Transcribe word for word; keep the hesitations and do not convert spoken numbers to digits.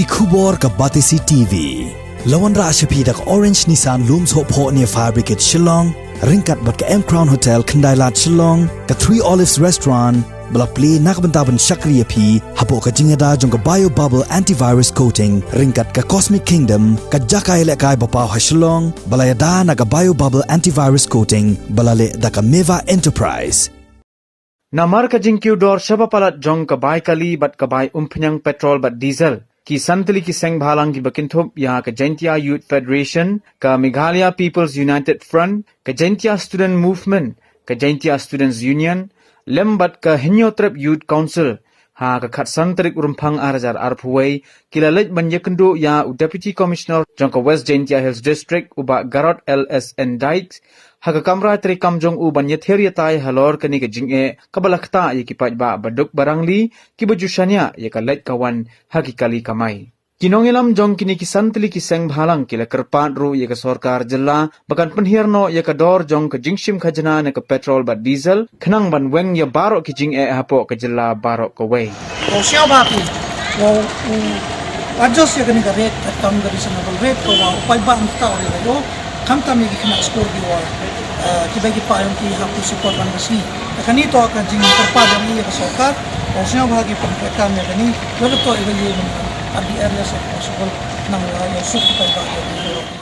Ki khubor ka Batesi T V. La wanrah sha phi da ka Orange Nissan Lum Sohphoh near Fire Brigade Shillong, ryngkat bad ka M Crown Hotel Khyndailad Shillong, ka Three Olives Restaurant, ba la plie na ka bynta ban shakri ïa phi hapoh ka jingïada jong ka Bio Bubble Antivirus Coating, ryngkat ka Cosmic Kingdom, ka jaka ïalehkai ba paw ha Shillong, ba la ïada na ka Bio Bubble Antivirus Coating, ba la leh da ka Meva Enterprise. Namar ka jingkiew dor shaba palat jong ka bai kali bad ka bai umphniang petrol bad diesel, ki san tylli ki seng bhalang kiba kynthup ïa ka Jaintia Youth Federation, ka Meghalaya People's United Front, ka Jaintia Student Movement, ka Jaintia Students Union, lem bad ka Hynñiewtrep Youth Council, ha ka khatsan tarik u Rymphang ar hajar arphew wei, ki la leit ban ïakynduh ïa u Deputy Commissioner jong ka West Jaintia Hills District, u Bah Garod L S N Dykes, ha ka kamra treikam jong u ban ïathir ïatai halor kane ka jingeh kaba la ktah ïa ki paidbah baduk barangli kiba ju shaniah ïa ka leit ka wan ha ki kali kamai. Ki nongïalam jong kine ki san tylli ki seng bhalang ki la kyrpad ruh ïa ka sorkar jylla ba kan pynhiar noh ïa ka dor jong ka jingshim khajna na ka petrol bad diesel, khnang ban weng ïa baroh ki jingeh hapoh ka jylla baroh kawei. Ko sngewbha phi, ko u adjust ïa kane ka rate, ka kam ka reasonable rate, ko wa u paidbah ngi ta ri la yo, khamtam ïa ki khynnah skul ki wa, eh, ki bai ki pa ïong ki hap ki support ban ka sngi. Ka kane to ka jingkyrpad jong ngi ïa ka sorkar, ko sngewbha ki pyntrei kam ïa kane, la to ïa ka ïa ar di area sa possible, nang la ïa suk ki paidbah ïa ki.